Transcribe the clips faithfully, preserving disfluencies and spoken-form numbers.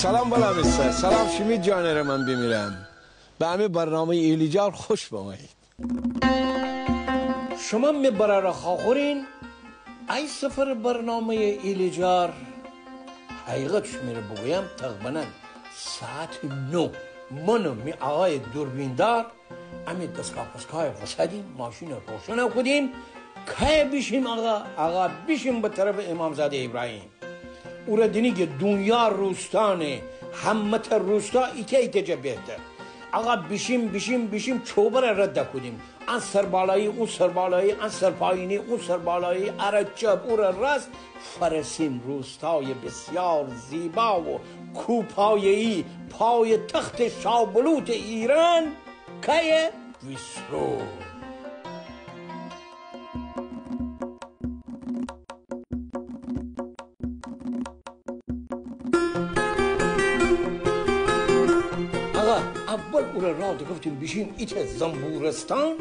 سلام بلا می سر، سلام شیمی جانٚ ره من بیمیرم. به امی برنامه‌یٚ ایلیجار خوش بمایید. شومأن می برأرٚ خاخورین، ای سفرٚ برنامه‌یٚ ایلیجار، حقیقت شیمی ره بوگویم، تقریباً ساعتٚ نو من و می آقایٚ دوربیندار امی دستگاه پسگاه وسادیم، ماشینٚ روشن کودیم. کایه بیشیم آقا؟ آقا بیشیم به طرفٚ امامزاده ابراهیم. او ره دینی کی دونیا روستانه، همه‌تأ روستا ایتأ ایتأ جا بهتر. آقا بیشیم، بیشیم، بیشیم، چوبره رد کودیم. ان سربالایی، او سربالایی، ان سرپایینی، او سربالایی، اره چپ، او ره راست، فرسیم روستای بسیار زیبا و کوهپایه‌یی، پایتخت شابلوت ایران، کایه؟ ویسرو. آقا، اول او ره راه دکفتیم بیشیم ایتأ زنبورستان،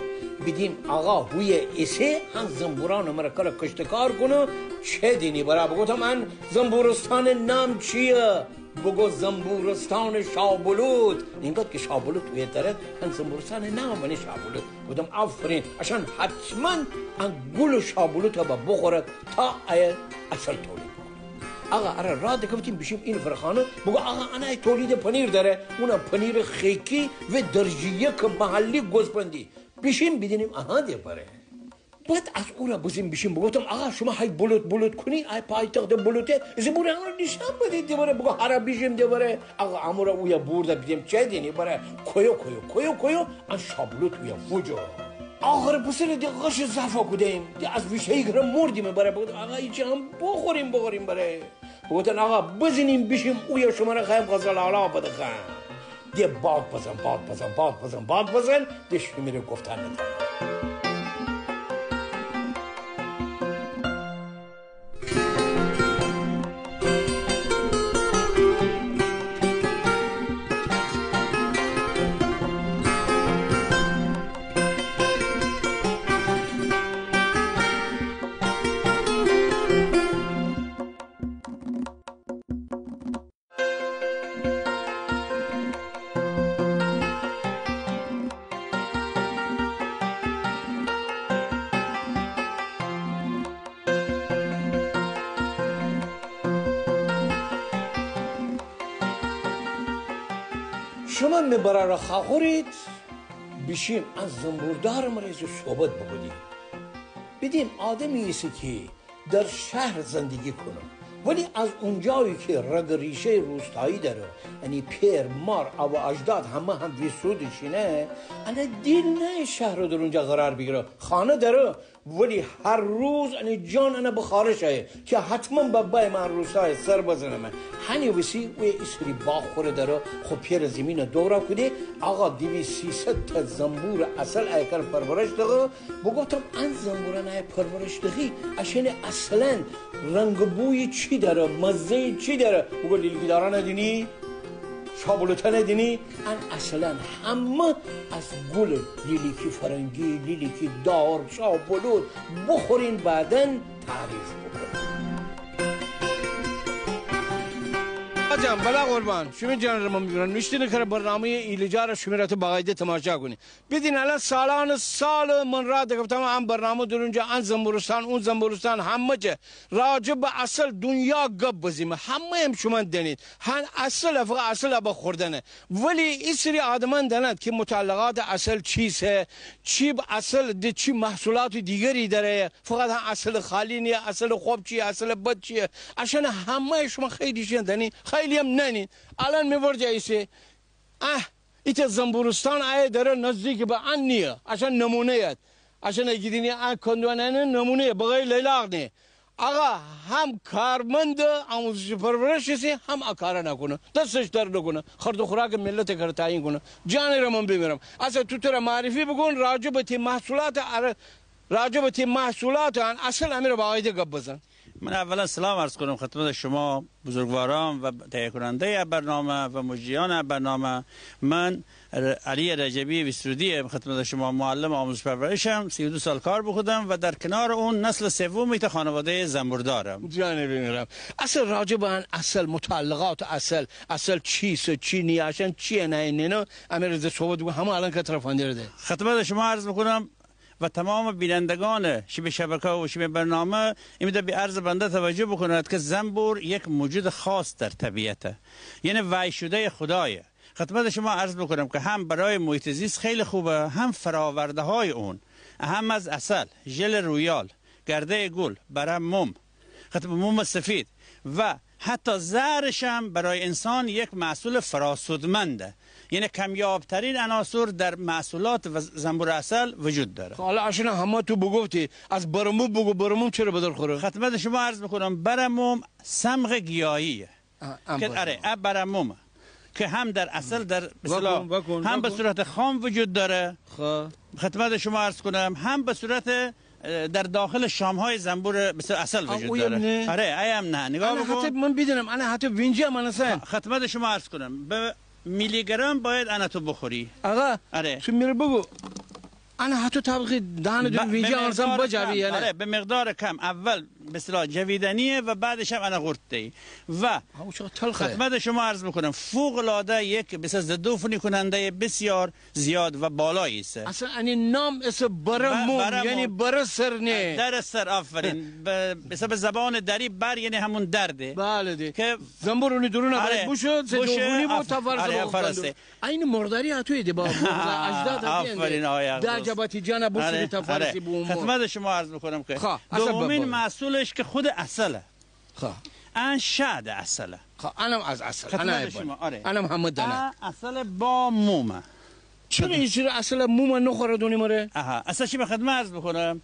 بیدیم آقا هویه ایسه، هن زنبورانٚ مره کره کشتکار کونه، چه دینی بره؟ بوگفتم ان زنبورستانٚ نام چیه؟ بوگو زنبورستانٚ شابلوت. اینقدر کی شابلوت اویه دره، هن زنبورستانٚ نام بنه شابلوت. بوگفتم آفرین، اشأن حتماً ان گولٚ شابلوته به بوخوره تا ایه عسل تولید بوکونه. آقا، اره راه دکفتیم بیشیم اینفر خانه، بوگو آقا، ان ایه تولید پنیر دره، اونه پنیرٚ خیکی و درجه یک محلی گوسپندی. بیشیم بیدینیم، آها، ده بره. بعد از او ره بزیم بیشیم، بوگفتم آقا، شومأن هی بلوت بلوت کونی، ایه پایتخت بلوته، زیموره امره نیشأن بدید، ده بره. بوگو هره بیشیم ده بره. آقا، امره اویه بورده، بیدیم چه دینی بره، کویو کویو، کویو کویو، ان شابلوت اویه وجو. آخر پسر ده غشٚ ضعف کودیم، ده از ویشایی کره مردیم بره. بوگفتم آقا، ایچی هم بوخوریم، بوخوریم بره. بوگفتن آقا، بزینیم بیشیم اویه، شمره خایم غزل آلا بدخوأن. ده باد بزن، باد بزن، باد بزن، باد بزن، ده شیمی ره گفتن نتأنم. شومأن می برأرٚ خاخورید، بیشیم ان زنبوردارٚ مره ایسه صحبت بوکودیم. بیدیم آدمی ایسه کی در شهر زندگی کونه، ولی از اونجایی که رگ و ریشه‌یٚ روستایی دأره، یعنی پئر، مار، ابا اجداد همه هم ویسرودٚ شینه، انه دیل نأیه شهرٚ در اونجا قرار بیگیره. خانه دأره، ولی هر روز انه جان انه به خارش آیه که حتماً بأ بأیم ان روستایٚ سر بزنم. هنٚ وسی اویه ایسری باغ خوره دأره، خو پئرٚ زیمینه دورا کوده، آقا دویست سیصد تأ زنبورٚ عسل ایه کره پرورش دهه، بوگفتم ان زنبورأنٚ ایه پرورش دهی، اشأنٚ اصلاً رنگ بویی چی دأره، مزه‌یی چی دأره؟ بوگو لیلکی دارأنه دینی، شابلوتأنه دینی، ان اصلاً همه از گولٚ لیلکی فرنگی، لیلکی دار، شابلوت، بوخورین بعداً تعریف بوکونیم. آقاجان، بلا قربان، شیمی جانٚ ره من بیمیرم. نوشتینی کره برنامه‌یٚ ایلجار شیمی ره تو باقاعده تماشا کونی. بیدین الان سالأنٚ ساله من راه دکفتم ان برنامه درونجا، ان زنبورستان، اون زنبورستان، همه جا راجع به عسل دونیا گب بزیمه. همه‌یم شومأن دأنید. هن عسل فقط عسل به خوردنه. ولی ایسری آدمأن دأنید کی متعلقاتٚ عسل چیسه، چی عسل ده چی محصولاتٚ دیگری دأره، فقط هن عسلٚ خالی نیه، عسلٚ خوب چیه، عسلٚ بد چیه. اشأن همه‌یٚ شومأن خیلی شین دأنید، خیلی‌یم نأنید. الان می ورجه ایسه، اه، ایتأ زنبورستان ایه دره، نزدیک به ان نیه. اشأن نمونه‌یه. اشأن اگه دینی ان کندوانه نه، نمونه‌یه، بقای لیلاق نه. آقا هم کارمندٚ آموزش پرورش ایسه، هم ا کارأنه کونه. دستش درد نکونه. خرد و خوراکٚ ملتٚ کره تعیین کونه. جانٚ ره من بیمیرم. اسه تو تره معرفی بوکون، راجع به تی محصولاتٚ اره، راجع به تی محصولاتٚ ان عسل امی ره باقاعده گب بزن. من اولاً سلام عرض کنم خدمت شما بزرگواران و تهیه کنندهٔ برنامه و مجریان برنامه. من ر-، علی رجبی ویسرودی خدمت شما معلم آموزش پرورشم، سی و دو سال کار بوکودم و در کنار اون نسل سوم ایتا خانوادهٔ زنبوردارم. جان بیمیرم. اصل راجع به ان اصل، متعلقات اصل، اصل چیسه، چی نیه، اشان چیه نه، نینو، امیر ده صحبت بوکون، همه الان کتره فندیرده. خدمت شما عرض بکنم، و تمام بینندگان شیمی شبکه و شیمی برنامه، ایمیده به عرض بنده توجه بکند که زنبور یک موجود خاص در طبیعته، یعنی وحی شدهٔ خدایه. خدمت شما عرض بکنم که هم برای محیط زیست خیلی خوبه، هم فراورده‌های اون، اهم از عسل، ژل رویال، گردهٔ گل، بره موم، خدمت موم سفید و حتی زهرش هم برای انسان یک محصول فراسودمنده. یعنی کمیاب‌ترین عناصر در محصولات و زنبور عسل وجود داره. خب، حالا اشانه همه تو بگفتی، از بره موم بگو، بره موم چره به درد خوره؟ خدمت شما عرض بکنم، بره موم صمغ گیاهیه. آه، ام که، بره آره، موم. ا بره مومه که هم در عسل، در، به اصطلاح، وکن، وکن، هم به وکن. صورت خام وجود داره. خب. خدمت شما عرض کنم، هم به صورت اه، در داخل شام‌های زنبور، مثل عسل آه، وجود اویم داره. نه؟ آره، ایم نه. نگاه بکن. حتی من بیدینم، انا حتی وینجی هم انسان. خ-، خدمت شما عرض کنم، به میلی‌گرم باید انا تو بخوری. آقا، آره. تو میره بگو. انا حتی طبقی دهن دو ب-، وینجی به هم انسان مقدار بجوی، کم. یعنی. آره، به مقدار کم. اول، به اصطلاح، جویدنیه و بعدش هم انا قورت دهی. و ها، او چقدر تلخه. خدمت شما عرض بکنم، فوق‌العاده یک، مثل، ضدعفونی کنندهٔ بسیار زیاد و بالایی است. اصلاً انی نام اسه بره ب-، موم، بره یعنی موم. بره سر نه. در سر، آفرین. به، به حساب زبان دری بر یعنی همون درده. بله دی. که زنبور اونی درون آره. باید بوشد، سه بوشه، جوونی بو آف-، تا فرس آره، بو فرسه. کندو. این مرداری اتوی دی با مردار اجداد اتوی آفرین، دی. آقای دا اقدس. جبتی جانا بوشد آره، تا فرسی آره. بو مو. خدمت شما عرض بکنم که خا، اصلاً دومین بابا. محصولش که خود عسله. خا. ان شهد عسله. خا، انم از عسل. خدمت انم شما، آره. انم همه دانه. ا عسل با مومه. چرا این چرا عسل مومه نخوره دونی مره؟ آها، اصلاً چی به خدمت عرض بکنم؟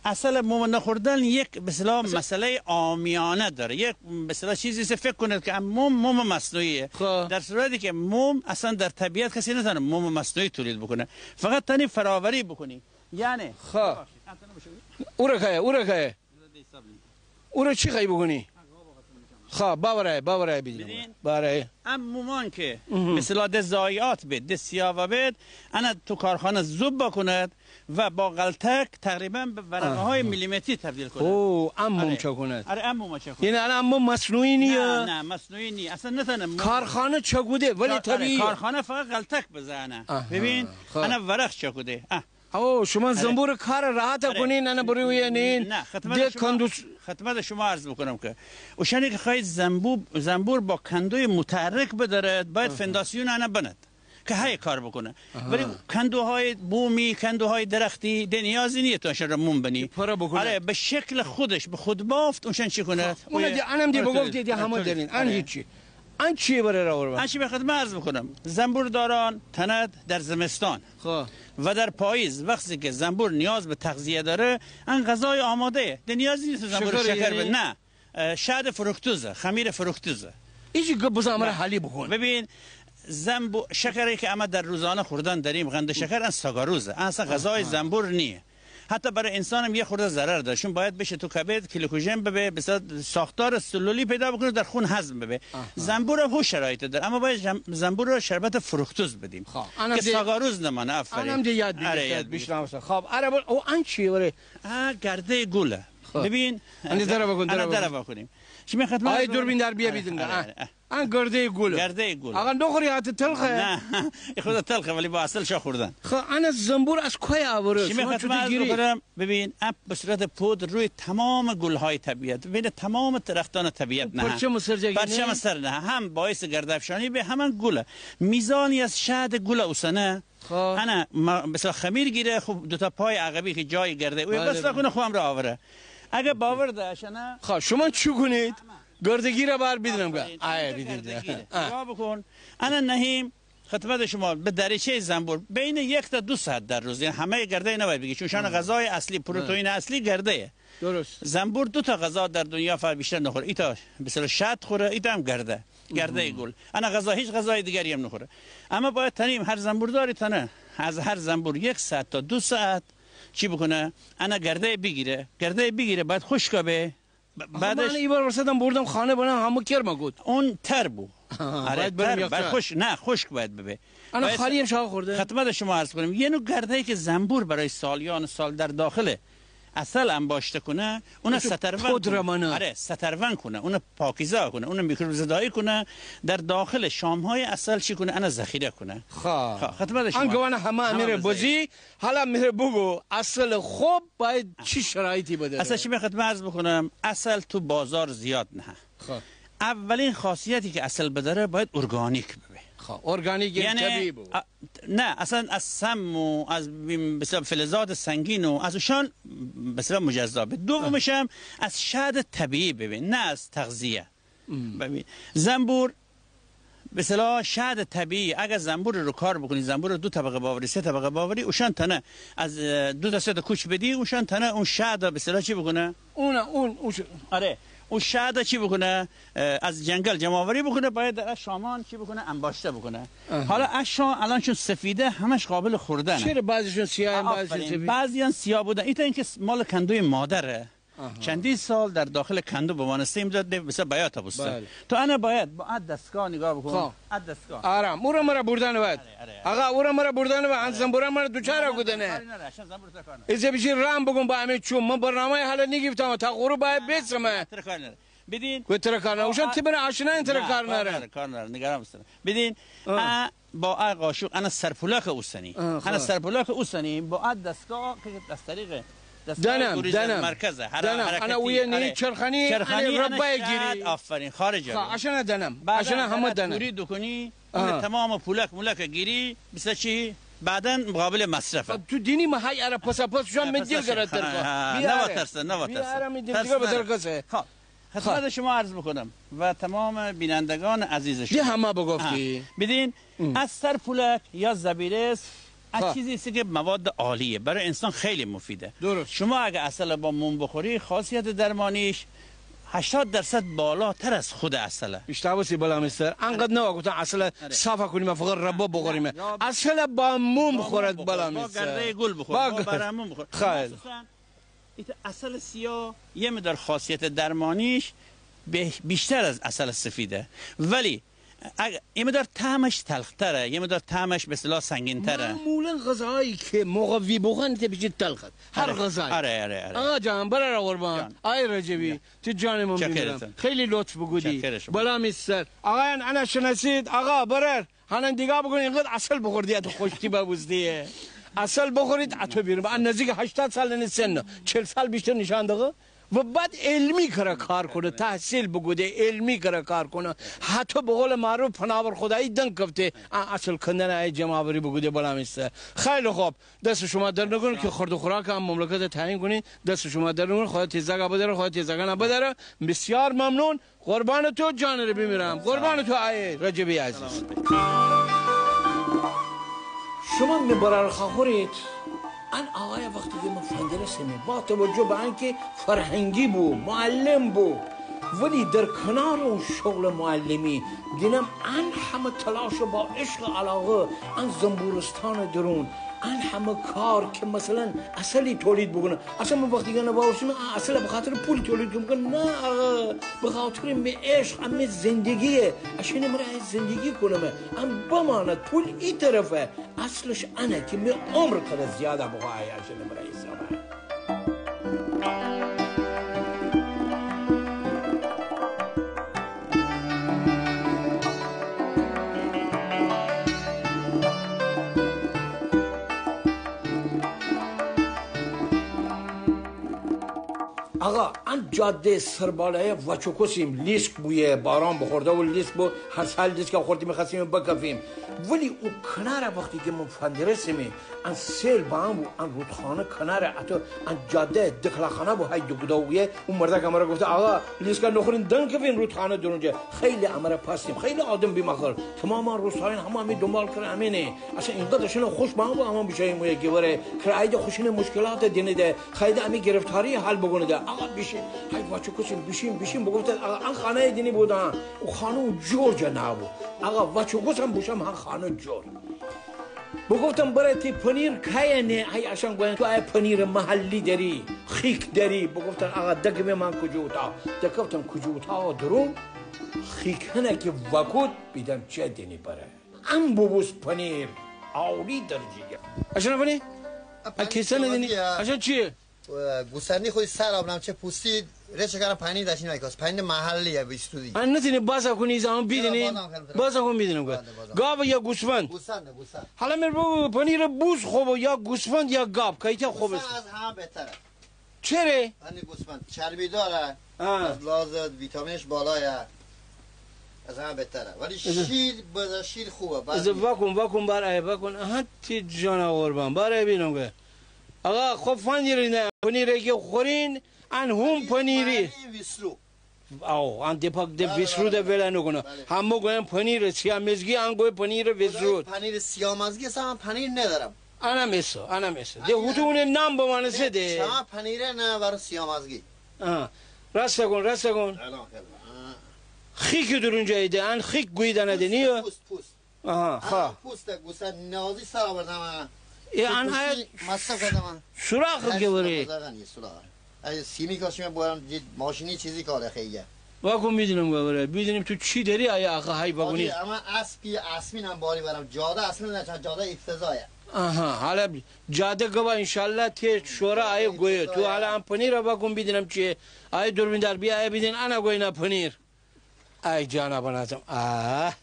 عسل مومه نخوردن یک، به اصطلاح، مسئلهٔ عامیانه داره. یک، به اصطلاح، چیزی است فکر کنید که موم، موم مصنوعیه. خب. در صورتی که موم اصلاً در طبیعت کسی نتونه موم مصنوعی تولید بکنه. فقط تانی فراوری بکنی. یعنی. خب. او را که، او را که. او را چی خوایی بکنی؟ خب، باورای، باورای بیدین. بیدین؟ باورای. ام مومان که مهم. مثلاً ده ضایعات بید، ده سیاوا بید، انا تو کارخانه ذوب بکند و با غلتک تقریباً به ورقه‌های آها. میلیمتری تبدیل کند. او، ام موم آره. چکند. آره، ام موم چکند. یعنی الان ام موم مصنوعی نیه؟ نه، نه، مصنوعی نیه. اصلاً نتانه موم. کارخانه چکوده، ولی کار-، آره، طبیعیه. کارخانه فقط غلتک بزنه. آها. ببین، خب. انا ورق چکوده. اه. او، شما آره. زنبور کار راحت آره. کنین، انا بروی نین. نه، خدمت ده شما، کندوس. خدمت شما عرض بکنم که اوشانی که خواهید زنبو-، زنبور با کندوی متحرک بدارد، باید آها. فنداسیون انا بند که هی کار بکنه. آها. ولی کندوهای بومی، کندوهای درختی، ده نیازی نیه تو اشان را موم بنی. که پره بکنه. آره، به شکل خودش، به خود بافت، اوشان چی کنه؟ خب، اونه اوی-، ده، انم ده اوی بگفتی، ده همه آره. دارین. ان آره. هیچی. ان چیه بره را وربه؟ ان چی به خدمت عرض بکنم. زنبور داران تند در زمستان. خب. و در پاییز، وقتی که زنبور نیاز به تغذیه داره، ان غذای آماده‌یه. ده نیازی نیست زنبور شکر شکر یعنی؟ به-، نه. اه، شهد فروکتوزه، خمیر فروکتوزه. ایچی گپ بزن، امره حالی بکن. ببین، زنبو-، شکری که اما در روزانه خوردن داریم، قند شکر، ان ساکاروزه. ان اصلاً غذای آها. زنبور نیه. حتی برای انسانم یه خورده ضرر داره، چون باید بشه تو کبد گلیکوژن ببه، بسیار ساختار سلولی پیدا بکنه، در خون هضم ببه. آها. زنبور هم هو شرایط داره، اما باید زن-، زنبور را شربت فروکتوز بدیم خب، انم که ده، ساکاروز نمانه. آفرین. انم ده یاد بگیر، آره، یاد بگیر. بیشنوسه. خب، آره، بل-، او ان چیه بره؟ آه، گرده گله. خب. ببین. انده دره بکن، انه دره بکن. دره بکنیم. شما خدمت آی عرض دوربین بکنم. در بیا آره، بیدین. آره، آه. آره، آه. ان گرده گله. گرده گله. آقا نخوری حتی تلخه. نه، خود تلخه ولی با عسل شا خوردن. خب، ان زنبور از کوی آوره؟ شما چطور گیری؟ ببین، اپ به صورت پودر روی تمام گل‌های طبیعت، بین تمام درختان طبیعت نه. پرچم سر جا نه؟ پرچم سر نه. هم باعث گرده‌افشانی به، هم گله. میزانی از شهد گل اوسنه. خب. انه ما-، مثلاً خمیر گیره، خب دو تا پای عقبی که جای گرده، او بله، بس بله. نکنه خو امره آوره. اگه باور ده اشانه. خب، شما چی کنید؟ گردگیره بر بیدینم گه. آفرین. آیه، بیدین. گردگیره. آه. نگاه بکن. انه نهیم خدمت شما به دریچهٔ زنبور بین یک تا دو ساعت در روز، یعنی همهٔ گرده نباید بگی، چون شان غذای اصلی، پروتئین اصلی گرده‌یه. درست. زنبور دو تا غذا در دنیا فقط بیشتر نخوره. ایتا به اصطلاح شهد خوره، ایتا هم گرده. گرده گل. انه غذا، هیچ غذای دیگری هم نخوره. اما باید تنیم هر زنبورداری تنه، از هر زنبور یک ساعت تا دو ساعت چی بکنه؟ انه گرده بیگیره. گرده بیگیره، باید خشک به. ب-، آها، بعدش من ای بار ورسدم بردم خانه بنم، همه کرم گود. اون تر بو. آها، آره، باید برم تر، یخچال. باید خشک، نه، خشک باید ببه. انا باید خالی هم شاخ خورده. خدمت شما عرض کنم، یه نوع گرده که زنبور برای سالیان سال در داخل عسل انباشته کنه، اون سترون کنه. آره، سترون کنه، اون پاکیزه کنه، اون میکروب زدایی کنه، در داخل شامهای عسل چی کنه، انا ذخیره کنه. خا. خا، خدمت شما. ان گوانه همه امیر بزی، حالا امیر بگو، عسل خوب باید چی شرایطی بداره؟ اصلا چی می خدمت عرض بکنم، عسل تو بازار زیاد نه. خب. اولین خاصیتی که عسل بداره باید ارگانیک ببه. خب، ارگانیک یعنی یعنی طبیعی ببه. ا-، نه، اصلا از سم و از بیم-، مثلاً فلزات سنگین و از اوشان مثلاً مجزا به. دومش هم از شهد طبیعی ببه، نه از تغذیه. ببین، زنبور به اصطلاح شهد طبیعی، اگر زنبور رو کار بکنی، زنبور رو دو طبقه باوری، سه طبقه باوری، اوشان تنه از، اه، دو تا سه تا کوچ بدی، اوشان تنه اون شهد به اصطلاح چی بکنه؟ اون، اون، اون ش- آره، اون شهد چی بکنه؟ اه، از جنگل جمع‌آوری بکنه، باید در شامان چی بکنه؟ انباشته بکنه. آها. حالا اشا الان چون سفیده، همش قابل خوردنه. چرا بعضیشون سیاه، بعضیشون آفرین. سفید؟ بعضی هم سیاه بودن، ایتا اینکه مال کندوی مادره. آها. چندین سال در داخل کندو بمانسته، این مدت ده مثلاً بیات بوسته. بله. تو انا باید با ا دستگاه نگاه بکن. خب. ا دستگاه. آرام. او را مرا بردن بعد. آره، آره، آره. آقا، او را مرا بردن بعد. ان زنبورا مرا دوچار کودنه. کاری نره، اشان زنبور تکانه. ایزه بیشی رام بگم با همه چون. من برنامه حالا نگیفتم. تا غروب باید بیسم. تره کاری نره. بدین. کو تره کار نره. اوشان تی بره آشنا این تره کار نره. کار نره، نگران بستن. بدین. آه. ا با ا قاشق، انا سرپولک اوسنی. آه، خب. انا سرپولک اوسنی، با ا دستگاه که از طریق دستگاه دنم، گریز دنم. مرکزه. هر دنم. حرکتی، انا اویه نی آره. چرخانی، چرخانی، انا انا ربای شاید گیری. آفرین، خارج خب، آره. اشان دنم. بعداً اشان همه انا دنم. توری دکنی، اون آه. تمام پولک مولک گیری، مثل چی؟ بعداً قابل مصرفه. خب، تو دینی ما های اره پس پس شان من دل گرد ترکا. ها، ها، بیاره. نوا ترسه، نوا ترسه. بیاره می دل دیگه به ترکسه. خب. خدمت شما عرض بکنم و تمام بینندگان عزیز شما. ده همه بگفتی. آه. بدین، از سرپولک یا زبیرس، از چیزی است که مواد عالیه، برای انسان خیلی مفیده. درست. شما اگه عسل با موم بخوری، خاصیت درمانیش هشتاد درصد بالاتر از خود عسله. اشتباه سی بلا مستر. انقدر نوا گفتن عسل صفا کنیم، فقط ربا بخوریم. عسل با موم خورد بلا مستر. با گرده گل بخور، با برامون بخور. خیلی. مخصوصاً ایتا عسل سیاه یه مقدار خاصیت درمانیش به-، بیشتر از عسل سفیده، ولی اگه، یه مقدار طعمش تلختره، یه مقدار طعمش به اصطلاح سنگین‌تره. معمولاً غذاهایی که مقوی بوخوری ته بیشی تلخت. هر غذایی. آره، آره، آره. آقا جان، برار قربان. جان. آی رجبی، تو جان من بیمیرم. خیلی لطف بوکودی. بلا می سر. آقایان، انا شناسید؟ آقا، برار. هنن دیگا بوکون، اینقدر عسل بخوردی، اتو خوشتی ببوستی. عسل بخورید، اتو بیرون. ان نزدیک هشتاد سال نه سن، چهل سال بیشتر نشان دکه. و بعد علمی کره کار کونه، تحصیل بوکوده، علمی کره کار کونه. هتو به قول معروف پناور خدایی دنگ کفته، ا عسل کندن ای جمع‌آوری بوکوده بلا می سر. خیلی خوب، دست شما درد نکونه که خورد و خوراک ا مملکت تعیین کونی. دست شما درد نکونه، خدا تی زاکا بداره، خدا تی زاکانا بداره. بسیار ممنون. قربان تو جان ره بیمیرم. قربان تو آی رجبی عزیز. شما می برار خاخورید، ان آقای وقتی که من فندرستم، با توجه به انکه فرهنگی بو، معلم بو، ولی در کنار اون شغل معلمی، دینم ان همه تلاش با عشق و علاقه، ان زنبورستان درون، ان همه کار که مثلاً عسلی تولید بوکونه. اصلاً من وقتی گنه باورسیم، ا عسل به خاطر پول تولید کونم. نه آقا، به خاطر می عشق، امی زندگیه. اشانه مره زندگی کونمه. ان بمانه، پول ای طرفه. اصلش انه که می عمر کره زیاده بوکونه، اشانه مره حسابه. آقا، ان جاده سربالایه واچوکوسیم، لیسک بویه، باران بخورده و لیسک بو، هر سال لیسک خوردیم، می‌خواستیم بکفیم. ولی او کناره وقتی که من فندرستیم، ان سیل بان بو، ان رودخانه کناره، اتو ان جاده دکلاخانه بو، های دکودا بویه. او مردک امره گفته: «آقا، لیسکا نخورین، دنگ کفین رودخانه درونجه.» خیلی امره پاستیم، خیلی آدم بیم آخر. تمام روستایان همه امی دنبال کره امینه. اصلاً اینقدر اشانه خوش بان بو، امان بیشاییم اویه گیواره. کره ایده خوشینه مشکلات دینه ده. خیلی امی گرفتاری حل بوکونه ده. آقا بیشیم، های واچوکوسیم، بیشیم، بیشیم. بگفته: «آقا، ان خانه دینی بودن.» او خانه او جور جا نبو. آقا واچوکوسم بوشم، هن خانه جور. بوگفتم برای تی پنیر کایه نه؟ ای اشان گوین تو ای پنیر محلی دری، خیک دری. بوگفتن آقا دگمه من کجوتا. دکفتن کجوتا درون، خیک هنه کی وکود بیدم چه دینی بره. ام بوبوس پنیر، عالی درجه. اشان پنیر؟ ا کیسه ندینی؟ اشان چیه؟ گوسفندی خودی سر آبنم چه پوستی، ریچه کنم پنیر داشتی نایکاس. پنیر محلیه بیستودی. ان نتینی بازا کنی زمان بیدینی؟ بازا کن بیدینم که. بله، بازا کن. گاو یا گوسفند؟ گوسفند، گوسفند. حالا میر بگو پنیر بوز خوبه یا گوسفند یا گاو، کایته خوبه؟ گوسفند از همه بهتره. چره؟ پنیر گوسفند چربی داره. آه. از لحاظ ویتامینش بالایه. از همه بهتره. ولی شیر، بزه شیر خوبه. از وکن، وکن بر ای، وکن. آها، تی جانا قربان. بر ای بینم که. آقا، خب فندیری نه. پنیره که خورین، ان هم پنیری. پنیر ویسرو. او، ان دپاک ده ویسرو ده ولا نکنه. بله. همه گوین پنیر سیامزگی، ان گوی پنیر ویسرو. پنیر سیامزگی اصلاً من پنیر ندارم. انم ایسه، انم ایسه. ده هوتو اونه نام بمانسه ده. شما پنیره نه، برای سیامزگی. آه. راست کن، راست کن. خیک درون جایی ده، ان خیک گویی دانه ده، نیه؟ پوست، پوست. آها، ها. پوست گوسفند نازی سر آوردم. ای ان ای مصرف کردم. سوراخ که بره. ای سیمی کاشیم بارم، ماشینی چیزی کاره خیلی. واکن بیدینم بره، بیدینم تو چی دری، ای آقا، های بگونی. اما اسبی، اسبی نم باری برم، جاده اسبی نه، جاده افتضایه. آها، حالا جاده گوا انشالله تی شورا ای گویه. تو حالا ام پنیر واکن بیدینم چیه. ای دوربیندار بیا، ای بیدین، انا گوینه پنیر. ای جانا بنازم. آه.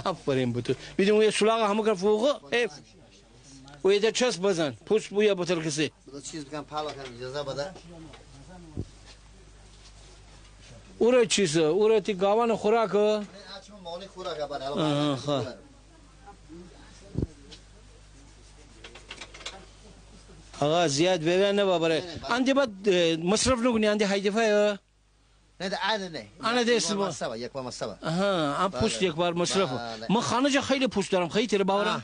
آفرین بوتو. بیدین اویه سولاغ همه کر فوقه. ایف. اویه ده چسب بزن. پوست بویا بوتل کسی. بدا چیز بکن، پالا کن، اجازه بده. اوره چیزه، اوره تی گاوان خوراکه. آها، خواه. آقا زیاد ببین نه بابره. اندی بعد، اه، مصرف نکنی، اندی های دفعه. نه، ده عادی نه. آنه ده یک بار مصرفه، یک بار مصرفه. آها، ام پوست یک بار مصرفه. بله. من خانه جا خیلی پوست دارم، خیلی تره باورم.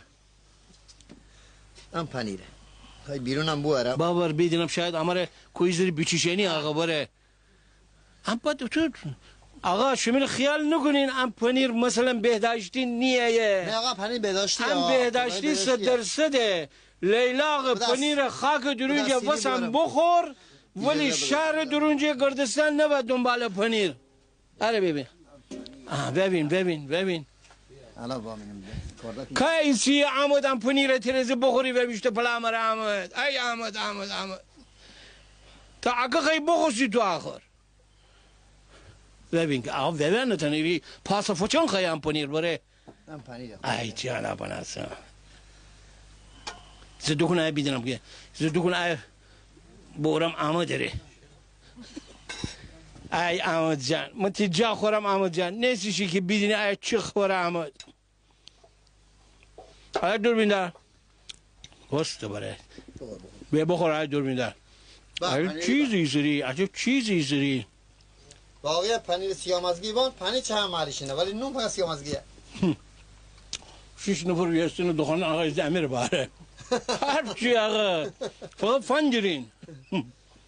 آه. ام پنیره. خیلی بیرونم بواره. باور بیدینم شاید امره کویی زری بیچیشینی آقا بره. ام پا تو، آقا شمیر خیال نکنین ام پنیر مثلاً بهداشتی نیه. نه آقا، پنیر بهداشتی. ام بهداشتی صد درصده. لیلاق پنیر خاک درونجه وسم بخور. ولی شهر درونجه گردستن نبا دنبال پنیر. آره ببین. آه، ببین، ببین، ببین. کای سی احمد ام پنیر ترزه بخوری و بیشتر پلا مره احمد. ای احمد، احم2، احمد. تا اگه خی بخوسی تو آخر. ببین که آقا ببین نتنیری پاس فچان خی ام پنیر بره. ای جانا بناسم. زه دکون ای بیدینم که. زه دکون ای بورم احمد ره. ای احمد جان. من تی جا خورم احمد جان. نیستی شی که بیدینی ای چی خوره احمد. ای دوربیندار. پوست بره. بیا بخور ای دوربیندار. ای چیزی سری، عجب چیزی سری. باقی پنیر سیامزگی بان، پنیر چه هم مالیشینه، ولی نون فقط سیامزگیه. شش نفر ویستن دکان آقا از امیر باره. هر چی آقا. فقط فندیرین.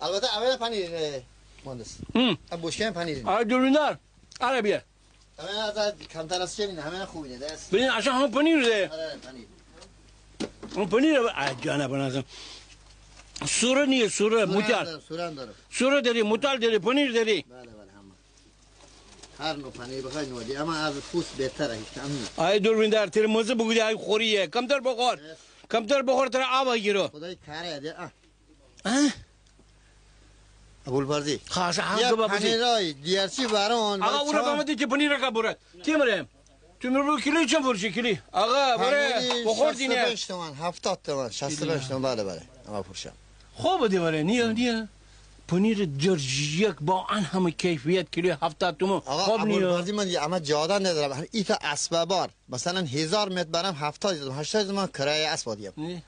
البته اول پنیر، اه، مهندس. هم. ام بوشکن پنیر. ای دوربیندار. آره بیا. همه از کمتر از چه بینه، همه خوبی ده دست. ببین، اصلاً هم پنیر ده. آره، پنیر. هم پنیر ده، ای جانا بنازم. سوره نیه، سوره، موتال. سوره هم داره. سوره دری، موتال دری، پنیر دری. بله، بله، همه. هر نوع پنیر بخوای نوع دی، اما از پوست بهتره، هیچ کم نیه. ای دوربیندار، تره مزه بگودی، ای خوریه. کمتر بخور. کمتر بخور، تره آب گیرو. خدای کاره ده، آه. اه؟ ابوالفضلی. خاص، ها، یه گبا بزی. پنیرای دیرچی بران، آقا، ولی اورا چند؟ بامدی که پنیر کا بره. تی مره. تو مره بگو کیلو چند فروشی کیلو؟ آقا، بره. پنیری بخور دینه. شصت و پنج تومن، هفتاد تومن، شصت و پنج تومن، بله، بله. آقا فروشم. خوب دی بره، نیه، نیه. پنیر درجه یک با ان همه کیفیت کیلو هفتاد تومن. آقا، خوب نیه. ابوالفضلی من یه اما جاده ندارم. ایتا اسبابار. مثلاً هزار متر برم هفتاد تومن، هشتاد تومن کرایه اسب دیم. نه.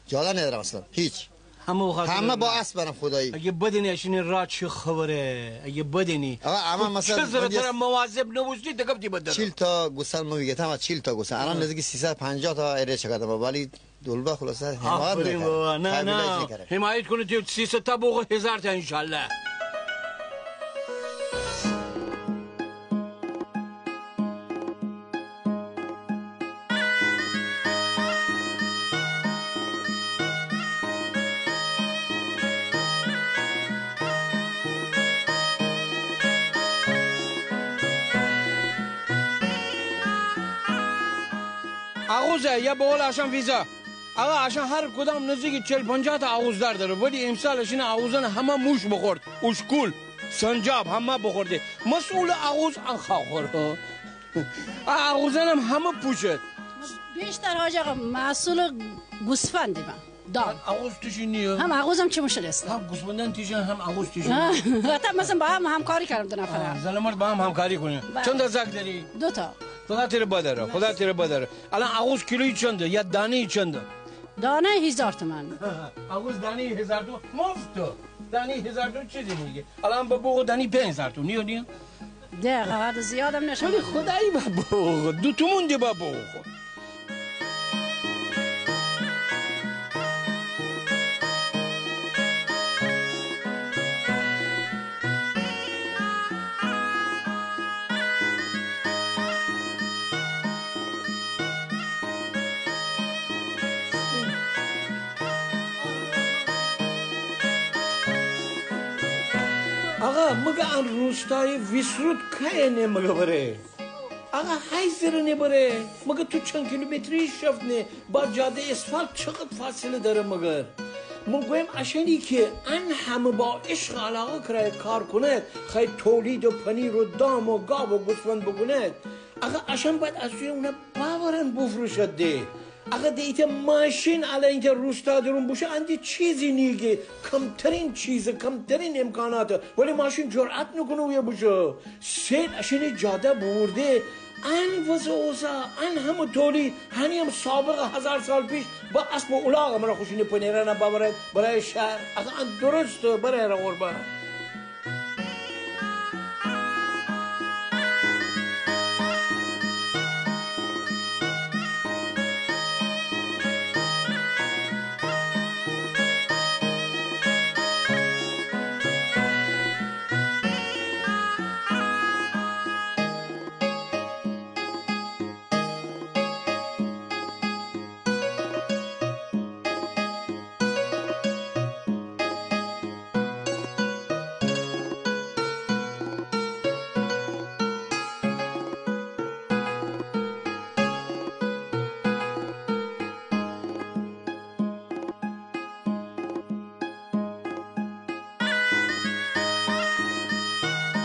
جاده ندارم اصلاً. هیچ. همه با اسب برم خدایی. اگه بدینی اشین را چه خبره؟ اگه بدینی. آقا، اما مثلاً چه ذره تره مواظب نبوستی، دکفتی بدر. چهل تا گوسفند مو میگه، تمام چهل تا گوسفند. الان نزدیک سیصد و پنجاه تا ایره چکدم، ولی دولبه خلاصه حمایت می‌کنه. نه، نه. حمایت کنه تو سیصد تا بگو هزار تا انشالله. یا به قول اشان ویزا. آقا، اشان هر کدام نزدیک چل پنجاه تا آغوزدار داره، ولی امسال اشان آغوزان همه موش بخورد، اشکول، سنجاب همه بخورده. مسئول آغوز ان خاخور. آ آغوزان هم همه پوچه. بیشتر حاج آقا محصول گوسفندی من. دام. آغوز توشی نیه؟ هم آغوزم چی مشکل است؟ هم گوسفندان توشی، هم آغوز توشی. آه، حتی مثلاً با هم همکاری کردم دو نفره. آه، زن و مرد با هم همکاری کنی. بله. چند تا زاک داری؟ دو تا. خدا تره بداره، خدا تره بداره. الان آغوز کیلویی چنده؟ یا دانه‌یی چنده؟ دانه هزار تومن. آغوز دانه‌یی هزار تومن؟ مفت. دانه‌یی هزار تومن چیزی نیه. الان به بوغو دانه‌یی پنج هزار تومن. نیه، نیه؟ ده، خواهد زیادم نشه. ولی خدایی با بوغو. دو تومن ده با بوغو. آقا، مگه ان روستای ویسرود کیه نه مگه بره؟ آقا، هی زره نه بره؟ مگه تو چند کیلومتری شفت نه؟ با جاده اسفالت چقدر فاصله داره مگر؟ من گویم اشانی که ان همه با عشق و علاقه کرایه کار کند، خواهی تولید و پنیر و دام و گاب و گوسفند بکند، آقا، اشان باید از سوی اونا باورن بفروشد ده. آقا، ده ایته ماشین الان ایته روستا درون بوشه، اندی چیزی نیگه، کمترین چیزه، کمترین امکاناته، ولی ماشین جرأت نکنه اویه بوشه. سیل اشانی جاده بورده، ان وضع اوضاع، ان همه تولید، هنی هم سابق هزار سال پیش با اسب و الاغ امرا خوشینی پنیرانه ببرد برای شهر. آقا، ان درسته برای را قربان.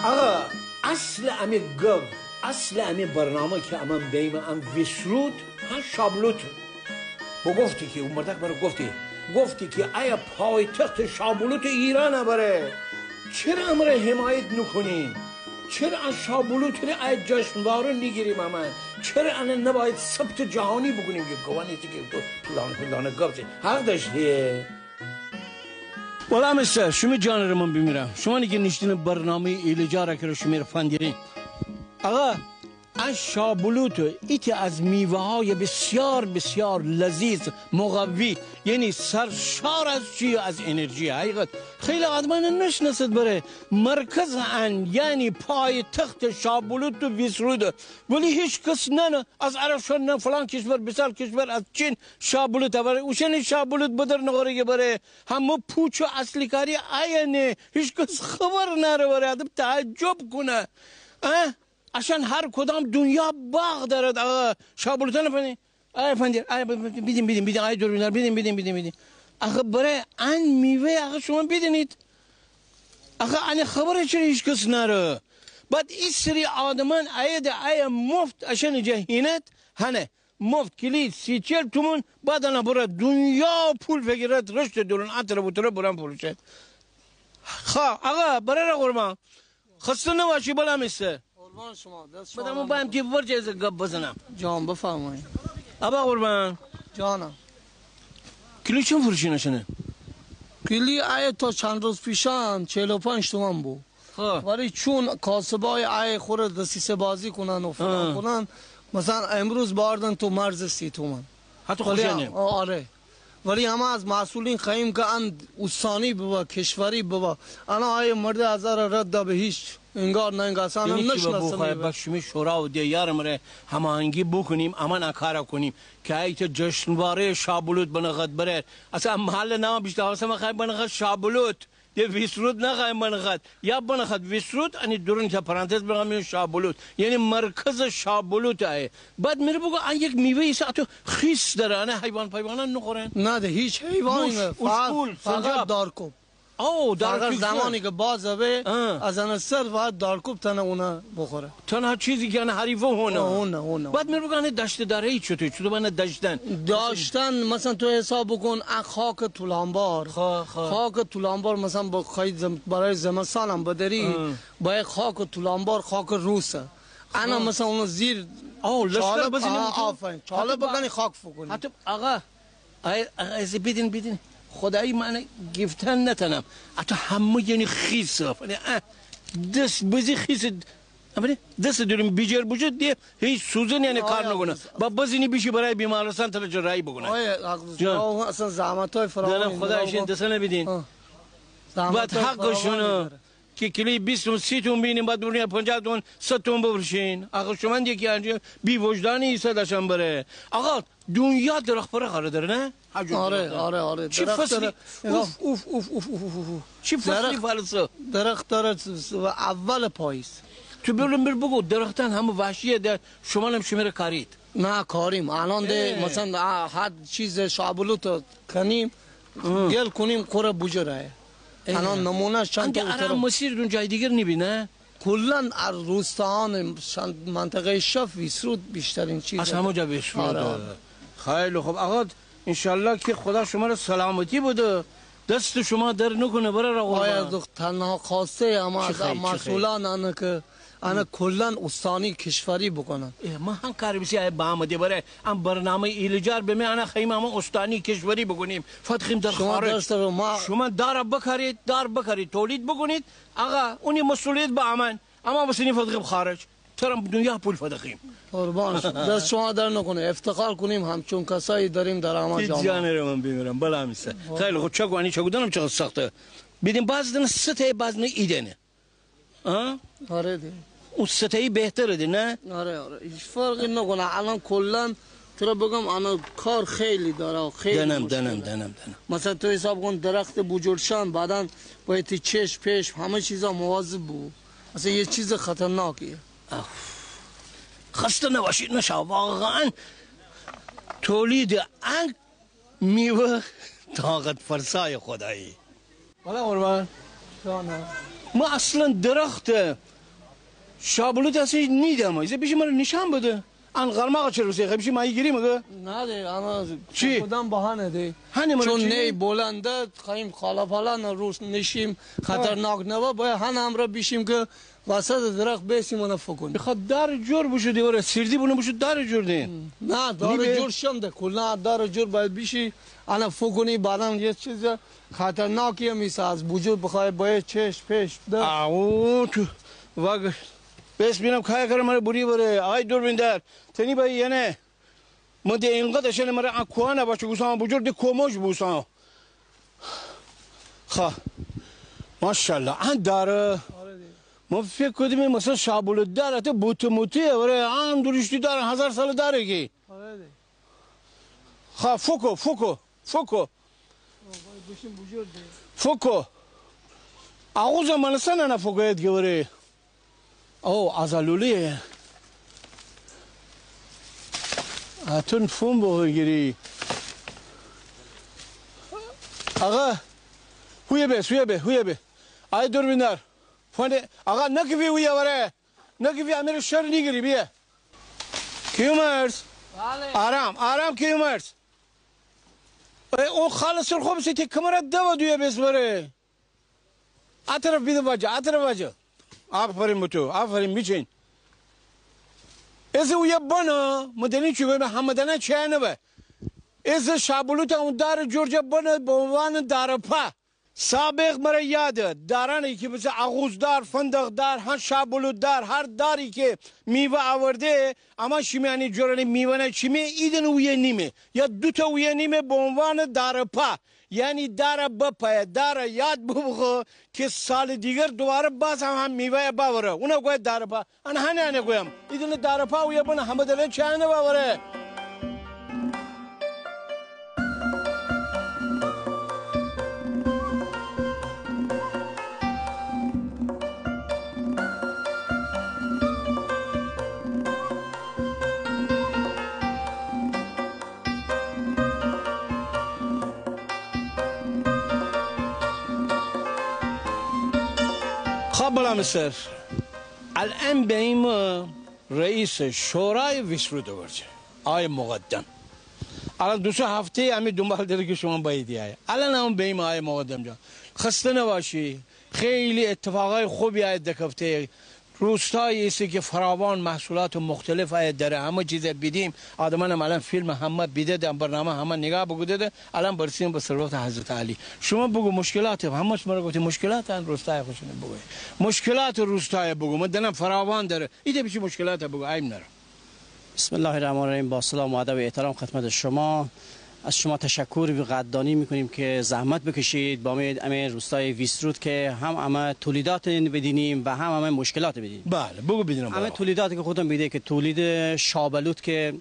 آقا، اصل امی گب، اصل امی برنامه که امان بیم ان ویسرود، ها شابلوت. بگفتی که، او مردک مره گفتی، گفتی که ایه پایتخت شابلوت ایرانه بره. چره امره حمایت نکنیم؟ چره ان شابلوت ره ایه جشنواره نیگیریم امان؟ چره انه نباید ثبت جهانی بکنیم که گوانی که تو فلان فلان گپ زی؟ حق داشتی. والله مستر، شمی جان ره من بیمیرم. شمانی که نیشتین برنامهٔ ایلجا ره که ره شمی ره فندیرین. آقا، ان شابلوت ایتی از میوه‌های بسیار، بسیار لذیذ، مقوی، یعنی سرشار از چی؟ از انرژی. حقیقت خیلی آدمان نشناسد بره. مرکز ان، یعنی پایتخت شابلوت و ویسرود. ولی هیچ کس ننه، از عرب شد نه فلان کشور، بیسار کشور، از چین شابلوت بره. اوشانی شابلوت بدر نخوره که بره. همه پوچ و اصلی کاری ایه نه. هیچ کس خبر ناره بره. آدم تعجب کنه. اه؟ اشان هر کدام دنیا باغ دارد، آقا. شابلوتان فنی. آی فندیر، آی ب-، ب-، بیدین، بیدین، بیدین، آی دوربین‌دار، بیدین، بیدین، بیدین، بیدین. آخه برای ان میوه، آخه شما بیدینید. آخه ان خبره چره هیچ کس ناره؟ بعد ای سری آدمان آیه ده، آیه مفت اشان جا هینت، هنه. مفت کیلید سی چل تومن، بعد انا بره دنیا پول فگیرد، رشت دورون، اتره بوتره بران فروشد. خا، آقا، بره را قربان. خسته نباشی، بلا می سر. قربان شما، دست شما بدم اون نخور. بایم تی ورجه از گپ بزنم. جان، بفرمایید. آبا قربان. جانم. کیلو چند فروشین اشانه؟ کیلو ایه تا چند روز پیشان چهل و پنج تومن بو. خب. ولی چون کاسبای ایه خوره دسیسه بازی کنن و فلان آه. کنن، مثلاً امروز باوردن تو مرز سی تومن. حتی ولی خوشانه. آ-، آره. ولی همه از مسئولین خواهیم که ان استانی ببه، کشوری ببه. انا آیه مرده از اره رد به هیچ. انگار نه انگار اصلاً هم یعنی چی با نشناسه بخواه می‌به. با شمی شورا و دیار مره هماهنگی بکنیم، امان ا کارا کنیم. که ایته جشنواره شابلوت بنخد بره. اصلاً محل نام بیشتر، اصلاً ما خواهیم بنخد شابلوت. ده ویسرود نخای منخد. یا بنخد ویسرود، انی دورون تا پرانتز بنخد میون شابولوت. یعنی مرکز شابولوت آیه. بعد مره بوگو ان یک میوه ایسه اتو خیس دره، انه حیوان پیوانان نخورن؟ نه ده، هیچ حیوانی نه. فقط، فقط دارکوب. او، دارکوب. فقط زمانی که باز به، از انه سر فقط دارکوب تنه اونه بخوره. تنها چیزی که انه حریفه هونه. اونه، اونه. بعد مره بوگو انه دشت دره ای چطور؟ چطور بانه دشتن؟ داشتن، مثلاً تو حساب بکن، ا خاک طولانبار. خا، خا. خاک طولانبار، مثلاً با خی زم-، برای زمستان هم بدری، با خاک طولانبار، خاک روسه. انه مثلاً اونو زیر، او، لشتر چاله بزنی، آفرین. چاله بکنی، خاک فوکونی. حتی آقا، ای، ای، ای، بیدین، بیدین. خدایی من گیفتن نتنم. اتو همه یعنی خیسه. اه، دس بزی خیسه. ابری، دس دوریم بیجر بوجه ده هیچ سوزن یعنی کار نکنه. با بزینی بیشی برای بیمارستان تره جراحی بکنه. آیا، حق، اصلاً زحمتای فراوانی. خدا ایشین دسته نبیدین. بعد حقشونه. که کیلوی بیست تومن، سی تومن بینیم، بعد دورین پنجاه تومن، صد تومن بفروشین. آخه شما دیگه که انجام بی وجدانی ایسه داشتن بره. آقا، دنیا درخت پره خاره دره، نه؟ آره، آره، آره. چی فصلی؟ اوف، اوف، اوف. چی فصلی فالسه؟ درخت داره اول پاییز. تو برم بر بگو، درختان همه وحشیه ده، شما هم شمره کارید؟ نه، کاریم. الان ده، مثلاً، هر چیز شابلوت کنیم، گل کنیم، قره بوجور آیه. الان نمونه‌ش چند تا اتو ره. مسیر دون جای دیگر نیبی، نه؟ کلاً ار روستاهان منطقهٔ شف ویسرود بیشترین چیز. از همو جا ویسرود. آره. خیلی خوب. آقا، انشالله که خدا شما ره سلامتی بده. دست شما درد نکنه، برار قربان. باید تنها خواسته اما از مسئولان انه که انه کلاً استانی کشوری بکنن. اه، ما هم کار بیسی آیه با آمده بره. ام برنامه ایلجار به می انه خیم اما استانی کشوری بکنیم. فتخیم در خارج. شما دار بکارید، دار بکارید، تولید بکنید. آقا، اونی مسئولیت با امن. اما بسینی فتخیم خارج. ترم دنیا پول فتخیم. قربان شم. دست شما درد نکنه. افتخار کنیم همچون کسایی داریم در اما جامعه. جان ره من بیمیرم. بلا میسه. خیلی خوب، چکو انی چکو دانم چقدر سخته. بیدین باز دنه سته، باز نه ایدنه. ها؟ آره ده. اون ستایی بهتره ده، نه؟ آره، آره. هیچ فرقی نکنه. الان کلاً تو ره بگم، الان کار خیلی داره، خیلی مشکله. دنم، دنم، دنم. مثلاً تو حساب کن درخت بوجورشان، بعداً باید تی چشم، پشم، همه چیزا مواظب بو. مثلاً یه چیز خطرناکیه. آف. خسته نباشید، نشا. واقعاً تولید ان میوه طاقت فرسای خدایی. والا قربان. ما اصلاً درخت شابلوت اصلاً نیدم. ایزه بیشی مره نشان بده. ان قرماق چه روزی خیمشی ماهی گیری مگه؟ نه ده، اما چی؟ کدام بهانه ده؟ هنی مره چون چی؟ نی بلنده، خواهیم خالا پالا نه روز نشیم، خطرناک نوا، باید هن همراه بیشیم که وسط درخت بیسیم اونه فوکونیم. می‌خواد دار جور بوشو دیواره، سیردی بونه بوشو دار جور ده. نه، دار جور شم ده، کلاً دار جور باید بیشی، انا فوکونی، بعداً یه چیز خطرناکی هم ایسه، از وجود بخوای باید چشم، پشم، ده. آو، تو، واگ، بیس بینم کای کره مره بوری بره، آی دوربین دار، تنی بایی یه نه؟ من ده اینقدر شنه مره ان کوهانه باشه گوسان بوجور ده کوموج بوسان. خا. ماشاءالله. ان داره. آره ده. من فکر کودیم مثلاً شابلوت داره، ته بوته موته، آره، ان درشتی داره، هزار سال داره کی. آره ده. خا، فوکو، فوکو، فوکو. آقای بشین بوجور ده. فوکو. آغوز من سنه نه فوکو اد گوره. او، ازالولی. اتون فون بگیری. آقا، هویه بیس، هویه بی، هویه بی. آی دوربیندار. فون، آقا، نکفی هویه وره. نکفی امیر شر نیگیری بیه. کیومرث. بله. آرام، آرام کیومرث. ای، او خالص سر خوب سی تی کمره دو دویه بیس وره. ا طرف بیده واجه، ا طرف واجه. آفرین به تو، آفرین بیچین. از اویه بنه، مدنی چی گویم، همدنه چه نبه. از شابلوت اون دار جور جه بنه به عنوان دار پا. سابق مره یاده، دارانی که مثل آغوزدار، فندقدار، هن شابلوتدار، هر داری که میوه آورده، اما شیمی انی جورانی میوه نه چیمی، ایدن اویه نیمه. یا دوتا اویه نیمه به عنوان دار پا. یعنی داره بپایه، داره یاد ببخو که سال دیگر دوباره باز هم، هم میوه باوره. اونه گوید داره با، انه هنه انه گویم. ایدونه داره پا اویه بنه همه داره چه انه باوره. خب، بلا می سر. الان بئیم رئیس شورای ویسرود ورجه، آقای مقدم. الان دو سه هفته امی دونبال دره که شما باییدی آیه. الان هم بئیم آقای مقدم جان. خسته نباشی. خیلی اتفاقای خوبی آیه دکفته. روستایی ایسه که فراوان محصولات مختلف آیه دره. همه چیز بیدیم. آدمانم الان فیلم همه بیده ده، برنامه همه نیگاه بوکوده ده. الان برسیم به ثروت حضرت علی. شما بوگو مشکلات، همش مره گفتی مشکلات ان روستای خوشینه بوگو. مشکلات روستای بوگو. من دنم فراوان دره. ایته بیشی مشکلات بوگو. عیب نره. بسم الله الرحمن الرحیم. با سلام و ادب و احترام خدمت شما. از شما تشکر و قدردانی می‌کنیم که زحمت بکشید با امه، امه روستای ویسرود که هم امه تولیدات بدینیم و هم امه مشکلات بدینیم. بله، بوگو بدینم. امه تولیداتی که خودتان بیده که تولید شاه‌بلوط که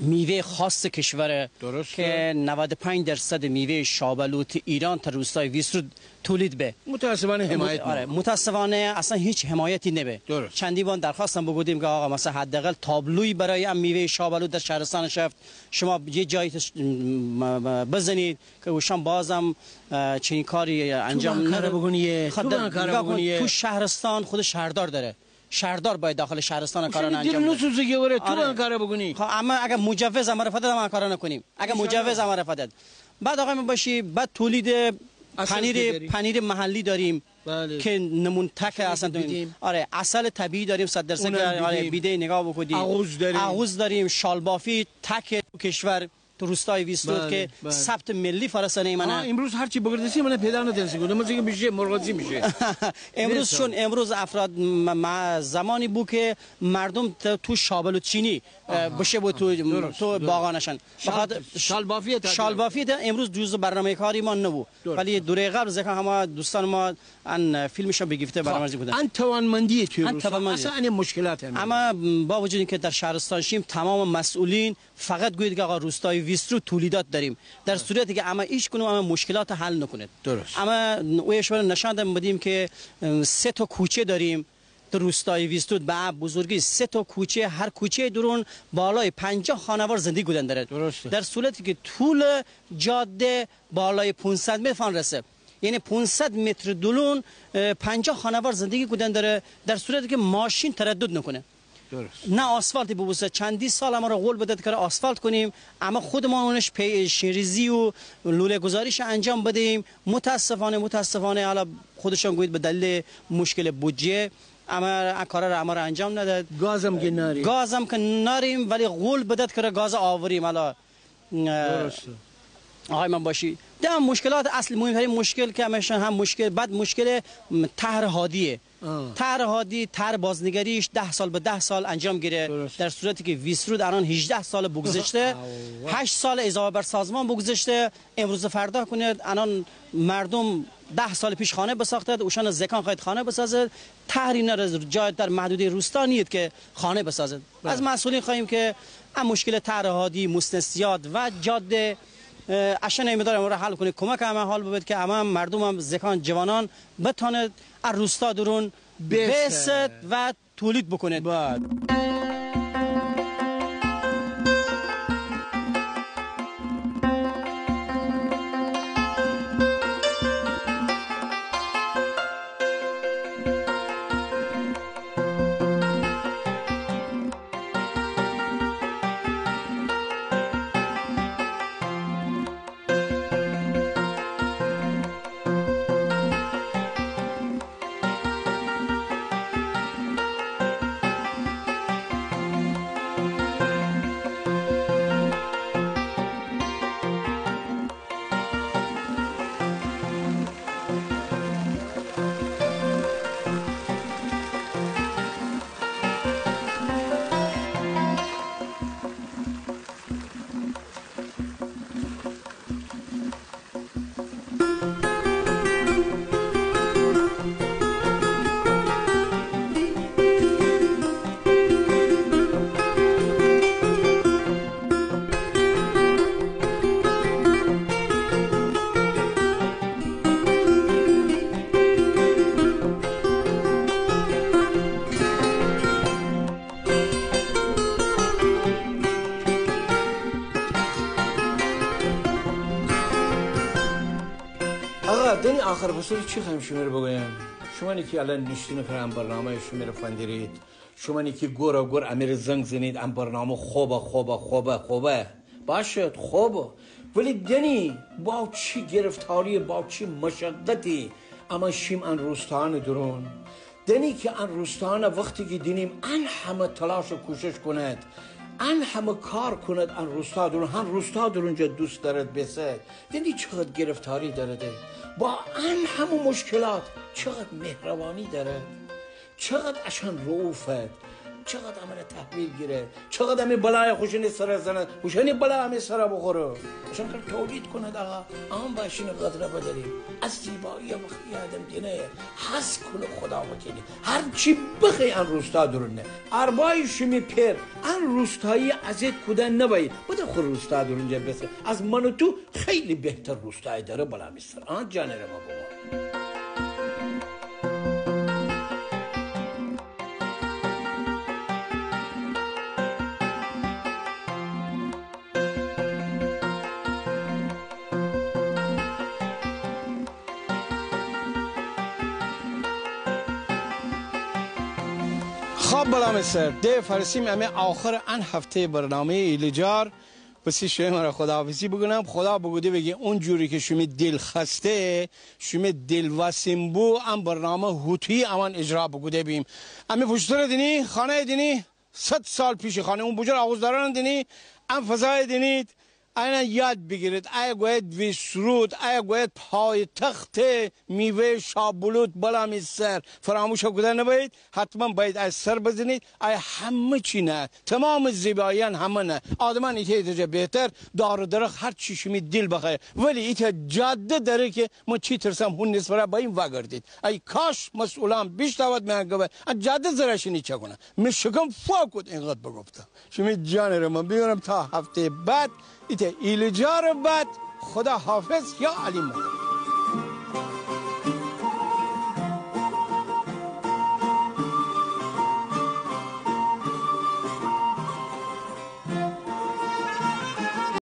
میوهٔ خاص کشوره، درسته، که نود و پنج درصد میوهٔ شاه‌بلوط ایران تا روستای ویسرود تولید به. متاسفانه حمایت، آره، نبه. متاسفانه اصلاً هیچ حمایتی نبه. درست. چندی بار درخواستم بوکودیم که آقا، مثلاً، حداقل تابلویی برای ام میوهٔ شاه‌بلوط در شهرستان شفت شما یه جایی تش-، م-، م-، بزنید که اوشان بازم، اه، چنین کاری انجام نده. تو بان کار بوکونی، خب، تو بان کار بوکونی. تو شهرستان خود شهردار دره. شهردار باید داخل شهرستان کاران انجام بده. نسوزه که وره تو بان کار بوکونی. خب، اما اگه مجوز امره فدد، اما کاران کنیم. اگه مجوز امره فدد. بعد آقای من باشی، بعد تولید پنیر، پنیر محلی داریم. بله. که نمونه تک اصلاً تو این، آره، عسل طبیعی داریم، صد درصد. آره، بیده، نگاه بوکودی. آغوز داریم. آغوز داریم، شالبافی تک تو کشور. تو روستای ویسرود که ثبت ملی فارسانه ایمانه. آه، امروز هر چی بگردستی من پیدا نتنستی. گفتم مثلاً که می‌شه، مرغازی می‌شه. امروز چون امروز افراد م-، م-، زمانی بو که مردم ت-، تو شاه‌بلوط‌چینی، اه، بشه بو تو، تو باغانشان. بخاطر شالبافی تا، شالبافی تا امروز جزء برنامهٔ کاری ما نبو. ولی دوره قبل زکان همه دوستان ما ان فیلمش بیگیفته برنامه‌ریزی بوکودن. ان توانمندی توی روستا. اصلاً ان مشکلات هم. اما با وجود اینکه در شهرستان شیم، تمام مسئولین فقط گوید که آقا، روستای ویسرود تولیدات داریم، در صورتی که اما هیچ کدوم اما مشکلات حل نکونه. درست. اما او شمره نشان دادیم که، اه، سه تا کوچه داریم در روستای ویسرود، به بزرگی سه تا کوچه، هر کوچه درون بالای پنجاه خانوار زندگی کودن دره. درسته. در صورتی که طول جاده بالای پونصد متر فان رسه. یعنی پونصد متر دورون، اه، پنجاه خانوار زندگی کودن دره، در صورتی که ماشین تردد نکونه. درست. نه آسفالتی ببوسته. چندی سال امره قول بدد که آسفالت کنیم، اما خودمان اونش پی-، شین‌ریزی و لوله‌گذاریش انجام بدهیم. متاسفانه، متاسفانه، حالا خودشان گوید به دلیل مشکل بودجه، اما ا کارا را امره انجام نداد. گازم که ناریم. گازم که ناریم، ولی قول بدد که گاز آوریم. حالا درسته. آقای من باشی. ده مشکلات اصلی، مهمترین مشکل که همیشه هم مشکل، بعد مشکل، م، طرح هادیه. آه. طرح هادی، طرح بازنگریش ده سال به ده سال انجام گیره. درست. در صورتی که ویسرود الان هجده سال بگذشته، هشت سال اضافه بر سازمان بگذشته، امروز فردا کنید، الان مردم ده سال پیش خانه بساختد، اوشان زکان خواهید خانه بسازد، طرحی نره، جای در محدودهٔ روستا نیست که خانه بسازد. از مسئولین خواهیم که ا مشکل طرح هادی، مستثنیات و جاده، اه، اشان ایمدار امره حل کنید، کمک امه حال ببید که امه مردم هم، زکان، جوانان بتانید ا روستا درون بیسد و تولید بکنید. آقا، دنی آخر بسر چی خوایم شمره بگویم؟ شمانی کی الان نیشتین کره ام برنامه‌یه شمره فندیرید، شمانی کی گورا گور امره زنگ زنید، ام برنامه خوبه، خوبه، خوبه، خوبه. باشد، خوبه. ولی دنی با چی گرفتاری، با چی مشقتی امان شیم ان روستانه درون. دنی کی ان روستانه وختی کی دینیم ان همه تلاش و کوشش کند، ان همه کار کند ان روستا درون، هم روستا درون جا دوست دارد بیسد. دنی چقدر گرفتاری دارد، با ان همه مشکلات چقدر مهربانی دارد، چقدر اشان رئوفد، چقدر امره تحویل گیرد، چقدر امی بلایه خوشانی سره زند، خوشانی بلا امی سره بخوره. اشان کار تولید کند آقا، امان با اشان قدره بداریم. از زیبایی وختی آدم دینه، حس کونه خدا وکیلی. هر چی بخوای ان روستا درون نه. اربای شیمی پئر، ان روستایی اذیت کودن نباید. بده خو روستا درون جا بیسه. از من و تو خیلی بهتر روستای داره، بلا می سر. آن جانه ره ما بابا. خب بلا می سر، ده فرسیم امی آخر ان هفته برنامه‌یه ایلجار. پس شمره خداحافظی بوکونم. خدا بوکوده بگه اون جوری که شیمی دیل خواسته، شیمی دیل واسین بو، ان برنامه هوطویی امان اجرا بوکوده بیم. امی پشت‌سر دینی، خانه دینی، صد سال پیش خانه، اون بجور آغوزداران دینی، ان فضای دینی، اینا یاد بیگیرید. ایه گوید ویسرود، ایه گوید پایتخت میوه شابولوت، بلا می سر. فراموش کودن نباید، حتما باید ایه سر بزنید. ایه همه چی نه، تمام زیباییان همه نه. آدمان ایته ایته جا بهتر، دار و درخت، هر چی شیمی دیل بخواه. ولی ایته جاده داره که من چی ترسم هون نصف را با این وگردید. ای کاش مسئولان بیشتاود من گوه، ان جاده زرشینی چه کنه؟ می شکم فاکود اینقدر بگفتم. شیمی جانه ره من بیگیرم تا هفته بعد، ایته ایلجار بعد. خدا حافظ، یا علی مدد.